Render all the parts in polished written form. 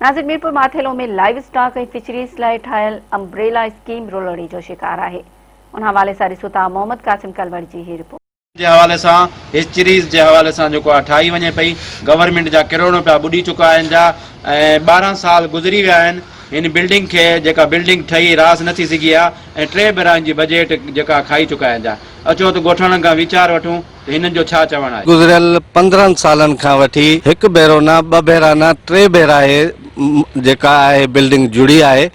ناظر Mirpur Mathelo ۾ live stock ۽ fisheries لاء ٺاهيل امبريلا اسڪيم رولڙي جو شڪار آهي ان حوالي سان ڏسو ٿا محمد قاسم ڪلوڙ جي هي رپورٽ. جي حوالي سان هسچريز جي حوالي سان جيڪو آهي ٺاهي وڃي پئي گورنمينٽ جا ڪروڙين روپيا ٻڏي چڪا آهن جا ۽ 12 سال گذري ويا آهن هن بلڊنگ کي جيڪا بلڊنگ ٺهي راس نه ٿي سگهي آهي ۽ ٽي ڀيرا هن جي بجيٽ جيڪا کائي چڪا آهن جا اچو ته ڳوٺاڻن کان ويچار وٺون ته هنن جو ڇا چوڻ آهي. گذريل 15 سالن کان وٺي هڪ ڀيرو نه ٻه ڀيرا نه ٽي ڀيرا هي جيڪا آهي بلڊنگ جڙي آهي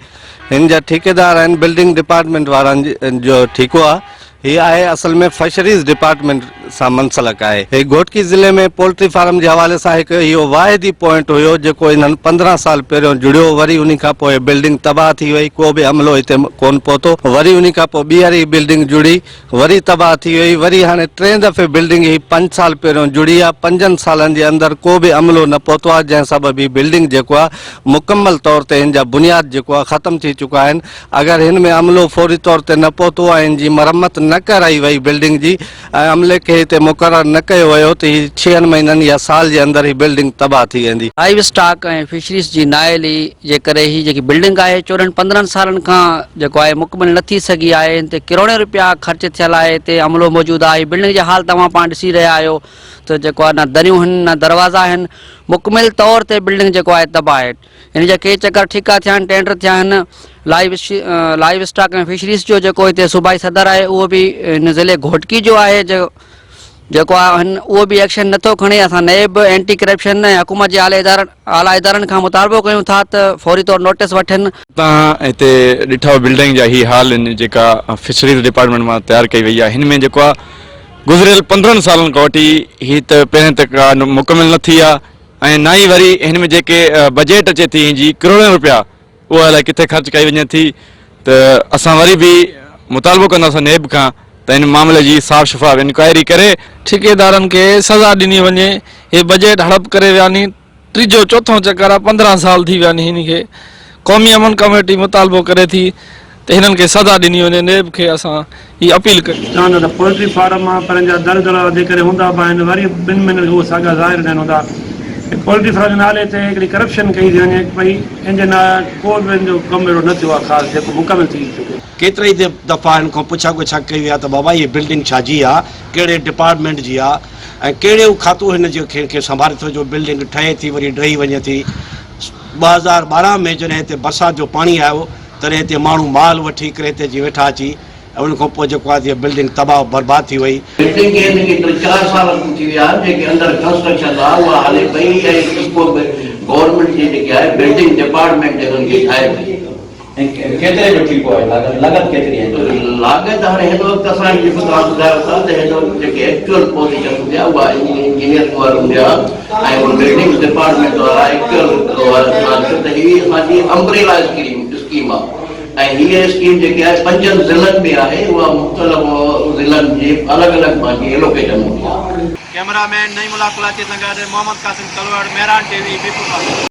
هن جا ٺيڪيدار آهن بلڊنگ ڊپارٽمينٽ وارن جو ٺيڪو آهي هي آهي اصل ۾ فشريز ڊپارٽمينٽ سان منسلڪ آهي. هي گهوٽڪي ضلعي ۾ پولٽري فارم جي حوالي سان هڪ اهو واحد ئي پوائنٽ هيو جيڪو انهن 15 سال پهريون جڙيو وري انهي کان پوء بلڊنگ تباهه ٿي وئي ڪو به عملو هتي ڪونه پهتو وري انهي کان پوء ٻيهر هي بلڊنگ جڙي وري تباهه ٿي وئي وري هاڻي ٽئين دفعي بلڊنگ هي پنج سال پهريون جڙي آهي پنجن سالن جي اندر ڪو به عملو نه پهتو آهي جنهن سبب هي بلڊنگ جيڪو آهي مڪمل طور تي هن جا بنياد جيڪو آهي ختم ٿي چڪا آهن اگر هن ۾ عملو فوري طور تي نه پهتو ۽ ان جي مرمت نه ڪرائي وئي بلڊنگ جي ۽ عملي کي هتي مقرر نه ڪيو ويو ته هي ڇهن مهينن يا سال جي اندر هي بلڊنگ تباهه ٿي ويندي. لائيو اسٽاڪ ۽ فشريز جي نااهلي جي ڪري هي جيڪي بلڊنگ آهي 14 15 سالن کان جيڪو آهي مڪمل نه ٿي سگهي آهي هن تي ڪروڙين روپيا خرچ ٿيل آهي هتي عملو موجود آهي بلڊنگ جا حال توهان پاڻ ڏسي رهيا آهيو ته جيڪو آهي نه دريون هن نه دروازا آهن مڪمل طور تي بلڊنگ جيڪو آهي تباهه آهي. هن جا ڪي چڪر ٺيڪا ٿيا آهن ٽينڊر ٿيا آهن لائيو لائيو اسٽاڪ ۽ فشريز جو جيڪو هتي صوبائي صدر آهي اهو به هن ضلعي گهوٽڪي جو آهي جيڪو آهي هن اهو به ايڪشن نٿو کڻي اسان نيب اينٽي ڪرپشن ۽ حڪومت جي اعليٰ ادارن اعليٰ ادارن کان مطالبو ڪيون ٿا ته فوري طور نوٽيس وٺن. تان هتي ڏٺا بلڊنگ جا هي حال آهن جيڪا فشريز ڊپارٽمينٽ مان تيار ڪئي وئي آهي هن ۾ جيڪو آهي گذريل 15 سالن کان وٺي هي ته پهرين ته ڪا مڪمل نه ٿي آهي ۽ نه ئي وري هن ۾ جيڪي بجيٽ اچي ٿي هن جي ڪروڙين روپيا اها الائي ڪٿي خرچ ڪئي وڃي ٿي ته اسان وري به مطالبو ڪنداسين نيب کان ته هن معاملي جي صاف شفاف انڪوائري ڪري. ٺيڪيدارن کي سزا ڏني وڃي هي بجيٽ هڙپ ڪري ويا ني ٽيجو چوٿون چڪر آ 15 سال ٿي ويا ني هن کي قومي امن ڪميٽي مطالبو ڪري ٿي ته هنن کي سزا ڏني وڃي نيب کي اسان هي اپيل ڪيون. چون ٿا ته پولٽري فارم مان پر ان جا در دروازا جيڪڏهن هوندا به آهن وري به ٻن مهينن کان اهي ساڳا ظاهر ناهن هوندا. پولٽري فارم جي نالي تي هڪڙي ڪرپشن ڪئي ٿي وڃي پئي ان جي لاء ڪو به ان جو ڪم اهڙو نه ٿيو آهي خاص جيڪو مڪمل ٿي چڪي. ڪيترائي دفعا هن کان پڇا ڳڇا ڪئي وئي آهي ته بابا هيء بلڊنگ ڇا جي آهي، ڪهڙي ڊپارٽمينٽ جي آهي ۽ ڪهڙو کاتو هن جي کي سنڀالي ٿو جو بلڊنگ ٺهي ٿي وري ڊهي وڃي ٿي. 2012 ۾ جڏهن هتي برسات جو پاڻي آيو تڏهن هتي ماڻهو مال وٺي ڪري هتي اچي ويٺا اچي ۽ ان کان پوء جيڪو آهي ته بلڊنگ تباهه و برباد ٿي وئي. بلڊنگ کي هن کي ٽي چار سال اڳ ٿي ويا آهن جيڪي اندر ڪنسٽرڪشن آهي اها هلي پئي ۽ ڪو به گورنمينٽ جي جيڪي آهي بلڊنگ ڊپارٽمينٽ هنن کي ٺاهي پئي. ۽ ڪيتري جو ٺيڪو آهي لاڳت لاڳت ڪيتري آهي؟ لاڳت هاڻي هن وقت اسان جيڪو توهان ٻڌايو ٿا ته هن وقت جيڪي ايڪچوئل پوزيشن هوندي آهي اها انجنيئرنگ وارن هوندي آهي ۽ اهو بلڊنگ ڊپارٽمينٽ وارا ايڪچوئل ته هي اسان جي امبريلا اسڪيم اسڪيم آهي ۽ هيء اسڪيم جيڪي آهي پنجن ضلعن ۾ آهي اها مختلف ضلعن جي الڳ الڳ پنهنجي ايلوڪيشن هوندي آهي. ڪئميرا مين نعيم الله ڪلاچي سان گڏ محمد قاسم ڪلوڙ، مهراڻ ٽي وي، ميرپور ماٿيلو.